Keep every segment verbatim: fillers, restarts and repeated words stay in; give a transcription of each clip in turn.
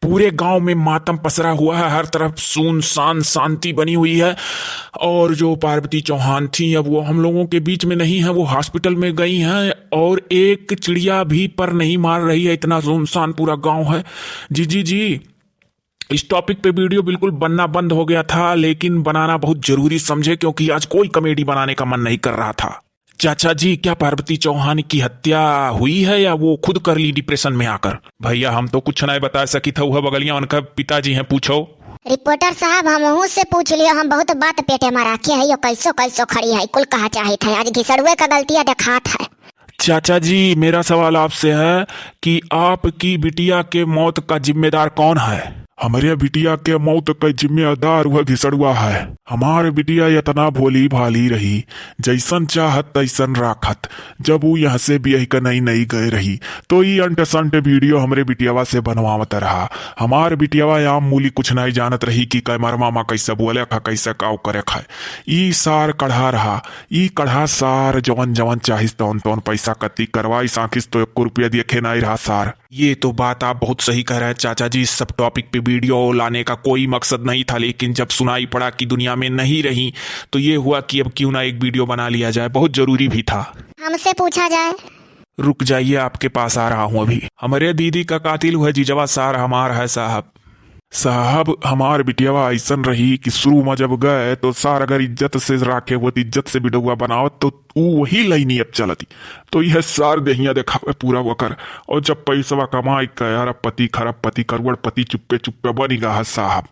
पूरे गांव में मातम पसरा हुआ है, हर तरफ सुनसान शांति बनी हुई है। और जो पार्वती चौहान थी, अब वो हम लोगों के बीच में नहीं है, वो हॉस्पिटल में गई हैं और एक चिड़िया भी पर नहीं मार रही है, इतना सुनसान पूरा गांव है। जी, जी, जी, इस टॉपिक पे वीडियो बिल्कुल बनना बंद हो गया था, लेकिन बनाना बहुत जरूरी समझे, क्योंकि आज कोई कॉमेडी बनाने का मन नहीं कर रहा था। चाचा जी, क्या पार्वती चौहान की हत्या हुई है या वो खुद कर ली डिप्रेशन में आकर? भैया, हम तो कुछ नहीं बता सकित है, वह बगलिया उनका पिताजी हैं, पूछो। रिपोर्टर साहब, हमहू से पूछ लियो, हम बहुत बात पेटे में राखे है, यो कैसो कैसो खड़ी है, कुल कहा चाहित है, आज घिसड़ुए का गलतियां देखात है। चाचा जी, मेरा सवाल आपसे है कि आपकी बिटिया के मौत का जिम्मेदार कौन है? हमरे बिटिया के मौत का जिम्मेदार वह घिसड़ुआ है। हमार बिटिया इतना भोली भाली रही, जैसन चाहत तैसन राखत। जब ऊ यहाँ से बियाह के नई नई गए रही, तो ई अंट संट वीडियो हमरे बिटियावा से बनवावत रहा। हमार बिटियावा आम मूली कुछ नहीं जानत रही कि कैमरवा मा कैसे बोले खा, कैसे काव करे खाए। ई सार कढ़ा रहा, ई कढ़ा सार जवन जवन चाहिस तवन तवन पैसा कत्ती करवाइस, आखिस तो एको रुपया देखे नहीं रहा सार। ये तो बात आप बहुत सही कह रहे हैं चाचा जी, इस सब टॉपिक पे वीडियो लाने का कोई मकसद नहीं था, लेकिन जब सुनाई पड़ा कि दुनिया में नहीं रही, तो ये हुआ कि अब क्यों ना एक वीडियो बना लिया जाए, बहुत जरूरी भी था। हमसे पूछा जाए। रुक जाइए, आपके पास आ रहा हूँ अभी। हमरे दीदी का कातिल हुआ जिजवा सार हमार है साहब। साहब, हमार बिटियावा ऐसन रही कि शुरू में जब गए तो सार अगर इज्जत से राखे होत, इज्जत से बिडौआ बनावत, तो ऊ वही लाइनी अब चलती। तो यह सार देहिया देखावे पूरा वकर। और जब पैसवा कमाई के अरबपति, खरबपति, करोड़पति चुप्पे चुप्पे बनी गा है साहब।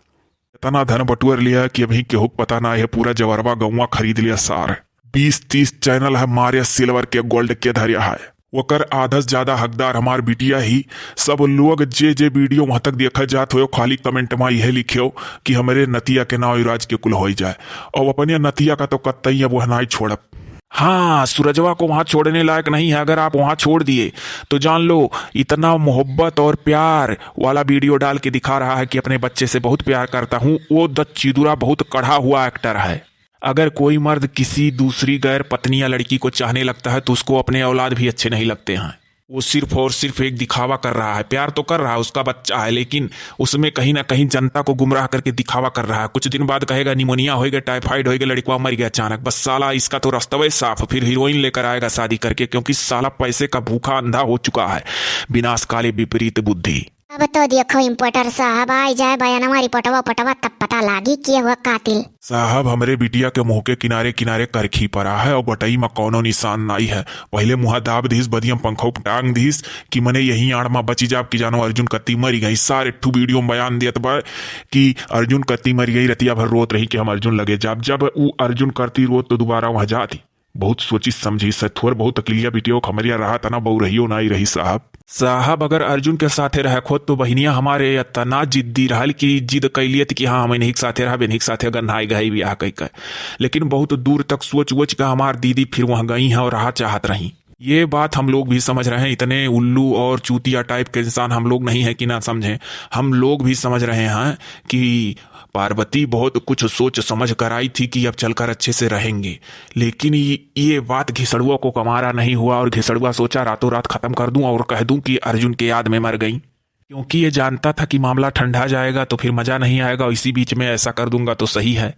इतना धन बटुअर लिया कि अभी केहू के पता ना है, पूरा जवरवा गौवा खरीद लिया सार। बीस तीस चैनल है मारे सिल्वर के, गोल्ड के धरिया है। ओकर आधा से ज्यादा हकदार हमार बिटिया ही। सब लोग जे जे वीडियो वहां तक देखा जात हो, खाली कमेंट में यह लिखियो कि हमरे नतिया के नाव युवराज के कुल होई जाए, और अपने नतिया का तो कतई अब वह नाई छोड़ब। हाँ, सूरजवा को वहां छोड़ने लायक नहीं है। अगर आप वहां छोड़ दिए तो जान लो, इतना मोहब्बत और प्यार वाला वीडियो डाल के दिखा रहा है कि अपने बच्चे से बहुत प्यार करता हूँ। वो दच्चीदुरा बहुत कढ़ा हुआ एक्टर है। अगर कोई मर्द किसी दूसरी गैर पत्नी या लड़की को चाहने लगता है तो उसको अपने औलाद भी अच्छे नहीं लगते हैं। वो सिर्फ और सिर्फ एक दिखावा कर रहा है। प्यार तो कर रहा है, उसका बच्चा है, लेकिन उसमें कहीं ना कहीं जनता को गुमराह करके दिखावा कर रहा है। कुछ दिन बाद कहेगा निमोनिया होइगा, टाइफाइड होइगा, लड़कवा मर गया अचानक। बस साला, इसका तो रस्तवे साफ, फिर हीरोइन लेकर आएगा शादी करके, क्योंकि साला पैसे का भूखा अंधा हो चुका है। विनाश काले विपरीत बुद्धि। अब तो देखो इंपोर्टर साहब, आई जाए बयानवा, रिपोर्टवा, पटवा, तब पता लागी के हुआ कातिल। साहब, हमरे बिटिया के मुंह के किनारे किनारे करखी परा है और गटई में कौनो निशान नाई है। पहले मुंहा दाब दिस, बदियम पंखो टांग दिस कि मने यही आड़ में बची जाब कि जानो अर्जुन कत्ती मरी गई। सारे ठू वीडियो में बयान दियत बा कि अर्जुन कत्ती मरी गई, रतिया भर रोत रही कि हम अर्जुन लगे जाब। जब ऊ अर्जुन करती रोत तो दोबारा वहां जाती। बहुत सोची समझी से थोर बहुत अकिलिया बिटियो खमरिया रहा तना बउरहियो नाई रही साहब। साहब, अगर अर्जुन के साथे रहे खोत तो बहिनिया हमारे इतना जिद्दी रहल कि जिद कैलियत कि हाँ, हम इन्हीं के साथे रहब, इन्हीं के साथे गन्हाई गई बियाह कई कर। लेकिन बहुत दूर तक सोच वोच के हमार दीदी फिर वहाँ गई हैं और रहा चाहत रही। ये बात हम लोग भी समझ रहे हैं, इतने उल्लू और चूतिया टाइप के इंसान हम लोग नहीं हैं कि ना समझें। हम लोग भी समझ रहे हैं कि पार्वती बहुत कुछ सोच समझ कर आई थी कि अब चलकर अच्छे से रहेंगे, लेकिन ये, ये बात घिसड़ुआ को कमारा नहीं हुआ और घिसड़ुआ सोचा रातों रात खत्म कर दूं और कह दूं कि अर्जुन के याद में मर गई, क्योंकि ये जानता था कि मामला ठंडा जाएगा तो फिर मजा नहीं आएगा और इसी बीच में ऐसा कर दूंगा तो सही है।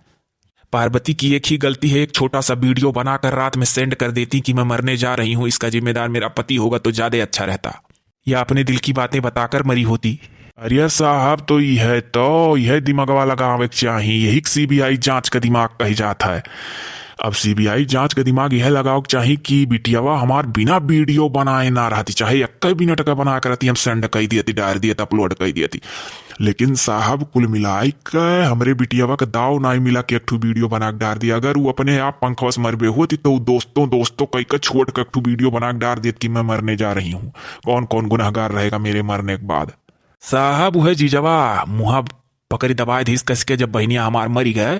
पार्वती की एक ही गलती है, एक छोटा सा वीडियो बनाकर रात में सेंड कर देती कि मैं मरने जा रही हूँ, इसका जिम्मेदार मेरा पति होगा तो ज्यादा अच्छा रहता, या अपने दिल की बातें बताकर मरी होती। अरे साहब, तो यह तो यह दिमागवा लगावे के चाही, यही सीबीआई जांच का दिमाग कही जात है। अब सीबीआई जांच का दिमाग यह लगावे के चाही कि बिटियावा हमार बिना वीडियो बनाए ना रहती, चाहे एक मिनट का बना के रहती, हम सेंड कर दियती, डाल दियती, अपलोड कर दियती। लेकिन साहब, कुल मिलाई के हमरे बिटियावा के दाव नाई मिला के एक ठो वीडियो बना के डाल दिया। अगर वो अपने आप पंखवा से मरबे होती तो वो दोस्तों दोस्तों कह के छोड़ के एक ठो वीडियो बना के डाल देत कि मैं मरने जा रही हूँ, कौन कौन गुनहगार रहेगा मेरे मरने के बाद। साहब, उहे जीजवा मुहा पकड़ी दबाए दिस कस के, जब बहिनिया हमार मरी गए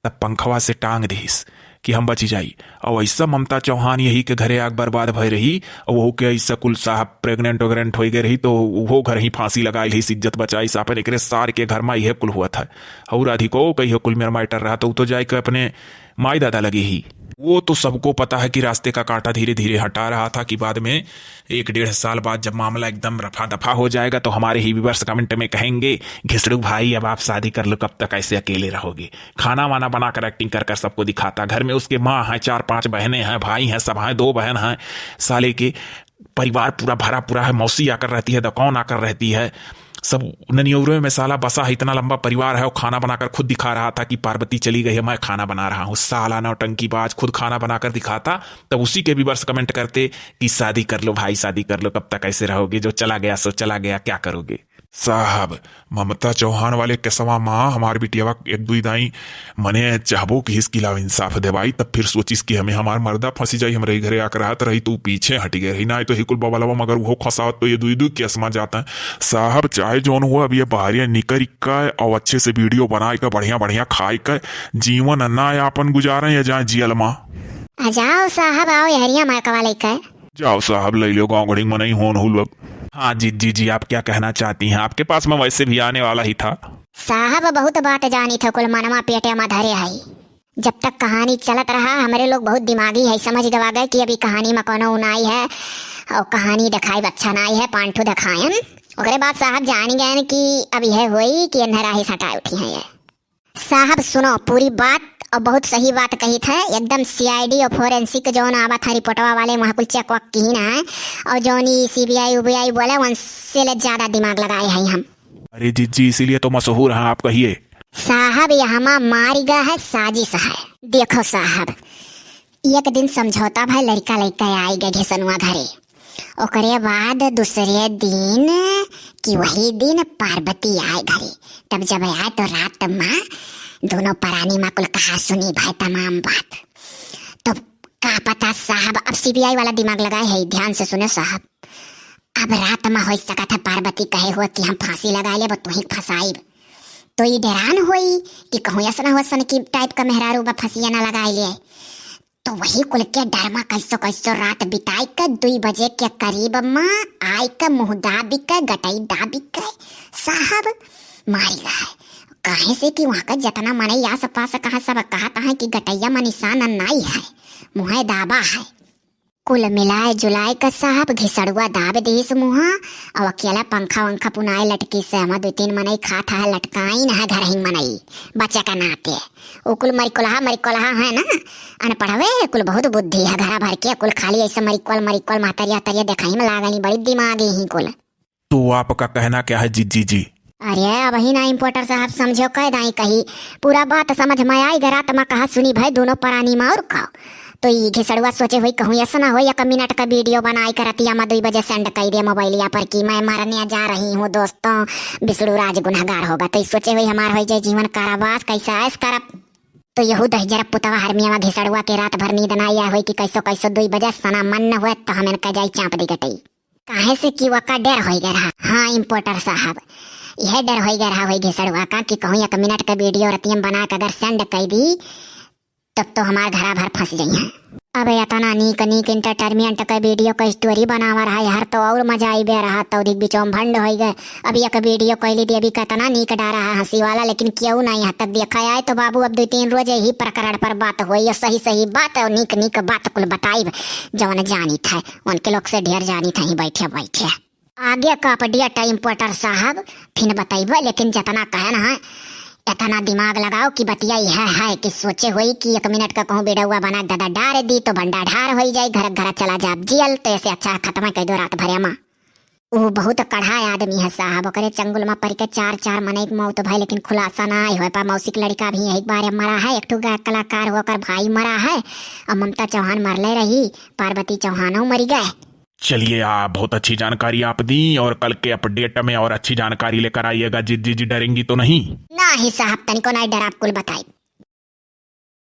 तब पंखवा से टांग दिस कि हम बची जाई। और ऐसा ममता चौहान यही के घरे आग बर्बाद भय रही, और वहू के ऐसा कुल साहब प्रेग्नेंट वेग्नेंट हो गए रही, तो वो घर ही फांसी लगाई ली, इज्जत बचाई सापन। एकरे सार के घर में यह कुल हुआ था। और अधिको कहियो कुल मेरा मैटर रहा, तो उ तो जाए के अपने माई दादा लगी ही। वो तो सबको पता है कि रास्ते का कांटा धीरे धीरे हटा रहा था कि बाद में एक डेढ़ साल बाद जब मामला एकदम रफा दफा हो जाएगा तो हमारे ही viewers comment में कहेंगे, "घिसड़ू भाई, अब आप शादी कर लो, कब तक ऐसे अकेले रहोगे?" खाना वाना बनाकर, acting कर कर सबको दिखाता। घर में उसके माँ हैं, चार पांच बहनें हैं, भाई हैं, सब हैं, दो बहन हैं। साले के परिवार पूरा भरा पूरा है, मौसी आकर रहती है, दकौन आकर रहती है, सब ननियौरे में साला बसा है। इतना लंबा परिवार है, वो खाना बनाकर खुद दिखा रहा था कि पार्वती चली गई है, मैं खाना बना रहा हूँ। साला नौटंकीबाज खुद खाना बनाकर दिखाता, तब उसी के viewers comment करते कि "शादी कर लो भाई, शादी कर लो, कब तक ऐसे रहोगे, जो चला गया सो चला गया, क्या करोगे?" साहब, ममता चौहान वाले केसवा मा हमार बिटियावा एक दुई दाई मने चाहबो किहिस कि लाव इंसाफ देवाई, तब फिर सोचिस कि हमें हमार मर्दा फंसी जाई, हमरे घरे आकर रहत रही, तू पीछे हटि गए रही, ना तो ही कुल बबलवा मगर उहो फंसावत तो ये दुई दुई केस मा जाता है। साहब, चाहे जौन हुआ, अब ये बाहरिया निकरि के और अच्छे से video बनाए के, बढ़िया बढ़िया खाए के, जीवन ना यापन गुजारे या जाए जियल मा। आ जाओ साहब, आओ यहरिया मारकवा लेके। जाओ साहब, ले लो गाँव घड़ी मनई होन हुलक। हाँ जी, जी, जी, आप क्या कहना चाहती हैं? आपके पास मैं वैसे भी आने वाला ही था। साहब, बहुत बात जानी थे, कुल मनवा पेटे मा धरे है। जब तक कहानी चलत रहा, हमरे लोग बहुत दिमागी है, समझ गवा गए कि अभी कहानी मा कोनो उनाई है और कहानी देखाई अच्छा नाई है, पांठू देखायन। ओकरे बाद साहब जान गए कि अब यह होई कि अंधेरा ही सटाए उठी है ये। साहब सुनो पूरी बात, और बहुत सही बात कही थे, एकदम C I D और forensic जौन आवत है रिपोर्टवा वाले, वहाँ कुल check वक की ना है, और जौन ई C B I, U B I बोले, उनसे ले ज्यादा दिमाग लगाए हैं हम। अरे जी, जी, इसीलिए तो मशहूर हैं आप, कहिए। साहब, ये हमा मारी गा है, साजिश है। देखो साहब, एक दिन समझौता भय, लड़का लइका आई गए घिसनुआ घरे। ओकरे बाद दूसरे दिन कि वही दिन पार्वती आए घरे। तब जब आए तो रात मा दोनों परानी मा कुल कहा सुनी भय तमाम बात। तो का पता साहब, अब C B I वाला दिमाग लगाए है, ध्यान से सुने साहब। अब रात मा हो सकत है पार्वती कहे हुआ कि हम फांसी लगा लेब, तुही फंसाइब। तो ई डेरान होई कि कहूँ ऐसा ना हो सन की type का मेहरारू बा फंसिया ना लगाए ले। तो वही कुल के डर मा कैसो कैसो रात बिताई के दुई बजे के करीब मा आई के मुँह दाबी के, गटई दाबी के साहब मारी गए। काहे से कि वहाँ का जितना मनई आस पास कहा सब कहत हैं कि गटैया मा निशान नाई है, मुँहे दाबा है। कुल मिलाए जुलाए के साहब घिसड़ुआ दाब दिस मुँहा, और अकेला पंखा वंखा पुनाए लटकी से हमा दो तीन मनई खात है, लटकाइन है घर ही मनई बच्चा का नाते। वो कुल मरिकोलहा मरिकोलहा है ना, अनपढ़वे कुल बहुत बुद्धि है घरा भर के, कुल खाली ऐसे मरिकोल मरिकोल महतरिया तरिया देखाई में लागल ही, बड़ी दिमागी ही कुल। तो आपका कहना क्या है जिज्जी जी? अरे अब ही ना importer साहब समझो कह दाई कही, पूरा बात समझ में आई गरात में कहा सुनी भाई दोनों परानी में और का। तो ई घिसड़ुआ सोचे हुई कहूँ ऐसा ना हो एक मिनट का video बनाई के रतिया में दुई बजे send कई दे मोबाइलिया पर कि मैं मरने जा रही हूँ दोस्तों, विष्णु राज गुनहगार होगा। तो ई सोचे हुई हमार होई जाए जीवन कारावास, कैसा ऐस करब। तो यहू दहिजरा पुतवा हरमियावा घिसड़ुआ के रात भर नींद ना आया होई कि कैसो कैसो दुई बजे सना मन न हुए तो हम इनका जाई चाँप दी गटई। काहे से कि वका डर होई गए रहा। हाँ importer साहब, यह डर होई गए रहा होई घिसड़ुआ का कि कहूँ एक मिनट का video रतियम बना के अगर send कई दी तब तो हमार घरा भर फंस जाई हैं। अब इतना नीक नीक entertainment का video का story बनावा रहा यार, तो और मजा आई बे रहा, तो दिख बिचौम भंड होई गए। अब एक video कैली दी अभी कितना नीक डा रहा हंसी वाला, लेकिन क्यों ना यहाँ तक देखा आए तो बाबू अब दो तीन रोज यही प्रकरण पर बात होई, ये सही सही बात और नीक नीक बात कुल बताई जवन जानी था। उनके लोग से ढेर जानी था ही बैठे बैठे। आगे का update importer साहब फिर बतैबे, लेकिन जितना कहन है इतना दिमाग लगाओ कि बतिया यह है कि सोचे होई कि एक मिनट का कहूँ वीडियोवा बना के दादा डार दी तो भंडा ढार होई जाई, घर घर चला जाब जियल, तो ऐसे अच्छा खत्म कर दो रात भरे मा। वो बहुत कढ़ा आदमी है साहब, ओकरे चंगुल मा पड़ के चार चार मनई के मौत भई, लेकिन खुलासा ना आए होए पा। मौसी के लड़का भी यही बारे मरा है, एक ठो गा-, कलाकार होकर भाई मरा है, और ममता चौहान मरले रही, पार्वती चौहानो मरी गए। चलिए, आप बहुत अच्छी जानकारी आप दी और कल के update में और अच्छी जानकारी लेकर आइएगा। जिज्जी जी डरेंगी तो नहीं? नाही साहब, तनिको नाही डराब, कुल बताई।